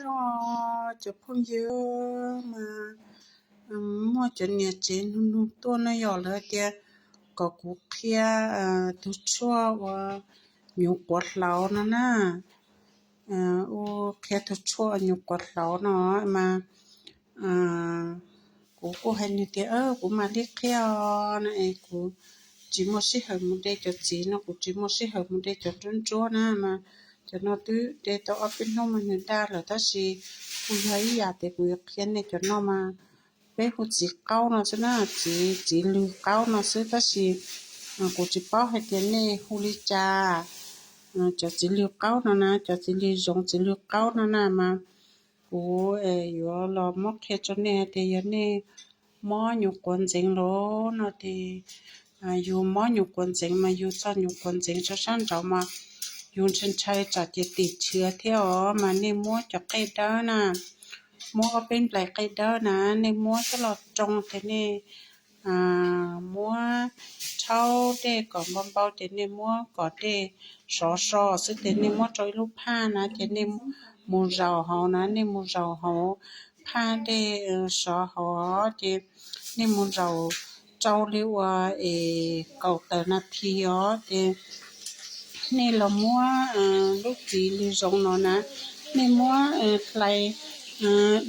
Os, cov phooj ywg, mas muaj cov niam tsev nug nug tuaj no yog lawv tias kom kuv qhia tus tshuaj uas nyuv quav hlauv no na. Ua qhia tus tshuaj nyuv quav hlauv no mas kuv kuj hais nws tias kuv mam li qhia os no es kuv tsis muaj sij hawm mus de cov txiv no, kuv tsis muaj sij hawm mus de cov nruab nruab na mas cov no twb de tau ob peb hnub mas nws daj lawm tab sis kuj yog ib yam tias kuv yuav qhia nej cov no mas peb hu txiv qaub no xwb na, txiv, txiv lwg qaub no xwb tab sis kuv tsis paub hais tias nej hu li cas. Cov txiv lwg qaub no na, cov txiv lwg zoov txiv lwg qaub no na mas kuv yuav los muab qhia rau nej hais tias yog nej mob nyuv quav ntxeev los no ces yus mob nyuv quav ntxeev mas yus txog nyuv quav ntxeev rau sab nraud mas yus ntshaw ntshaw tsam ces tim tshiav thiab os mas nej muab cov qej dawb na, muab ob peb nplais qej dawb na, nej muab coj los roo ces nej muab rhaub dej kom npau npau ces nej muab kom dej sov so xwb ces nej muab rau ib lub phaj na ces nej mus zaum hauv na, nej mus zaum hauv phaj dej sov hauv ces nej mus zaum rau li uas es kaum tawm nas this os ces nej los muab lub txiv lwg zoov no na, nej muab hlais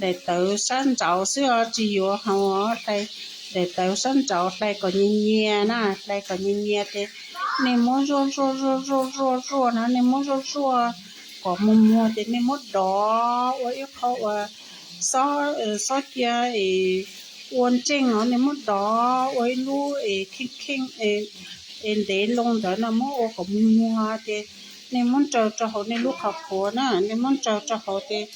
daim tawv sab nraud xwb os, tsis yuav hauv os, hlais daim tawv sab nraud hlais kom nyias nyias na, hlais kom nyias nyias ces nej muab zuaj zuaj zuaj zuaj zuaj zuaj na, nej muab zuaj zuaj kom muag muag ces nej muab dov ua ib qho uas xob, xob cia es ua ntseej os, nej muab dov ua ib lub es kheej kheej es ntev loo ntawd no muab ua kom muag muag ces nej muab nraws rau hauv nej lub qhov qhuav na, nej muab nraws rau hauv ces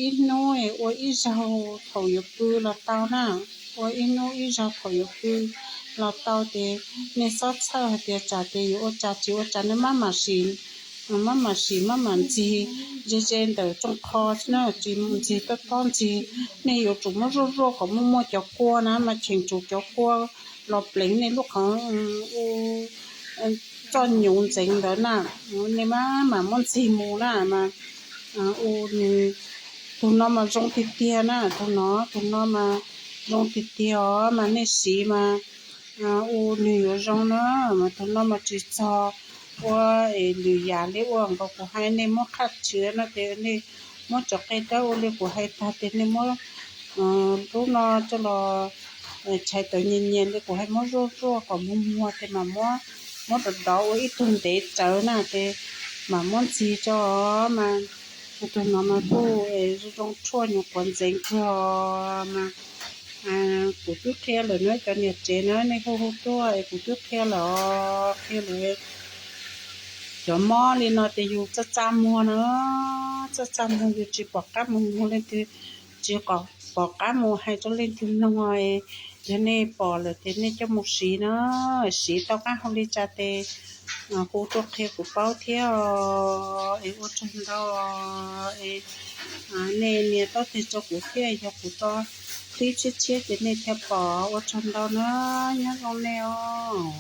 ib hnub ua ib zaug thaum yuav pw los tau na, ua ib hnub ib zaug thaum yuav pw los tau ces nej xob txhawj hais tias tsam ces yuav ua cas tsis ua cas nej maj mam sim, maj mam sim maj mam ntxig ze ze ntawm rooj qho xwb na, tsis mus ntxig tob tob ntxig. Nej yuav tsum muab zuaj zuaj kom muaj muaj cov kua na mas cheem tsum cov kua los pleev nej lub qhov u txoj nyuv ntxeev ntawd na, nej maj mam muab ntxig mus na mas u nws, tus no mas zoo tiag tiag na, tus no, tus no mas zoo tiag tiag os mas nej siv mas u nws yuav zoo na, mas tus no mas tsis txog ua es lwm yam li ua nkaus kuv hais nej muab qhaj tshiav no ces nej muab cov qe dawb ua li kuv hais tag ces nej muab lub no coj los tshais tawv nyias nyias li kuv hais, muab zuaj zuaj kom muag muag ces mam muab, muab dov dov ua ib tug ntev tsawv na ces mam muab ntxig tso mas tus no mas kuj zoo tshuaj nyuam qhuav ntxeev kawg mas kuv twb qhia lawm na cov niam tsev na, nej hu hu tuaj es kuv twb qhia lawm, qhia lawm. Cov mob li no ces yus txaj txaj muag na, txaj txaj muag yus tsis pom qab mus hu leej twg, tsis pom qab mus hais rau leej twg mloog. Yog nej pom lawm ces nej coj mus siv na, siv tau qab hau li cas ces hu tuaj qhia kuv paub thiab os. Es ua tsaug ntau es nej nias taub teg rau kuv thiab, yog kuv tso clip tshiab tshiab ces nej thiaj pom. Ua tsaug ntau na, nyob zoo nej os.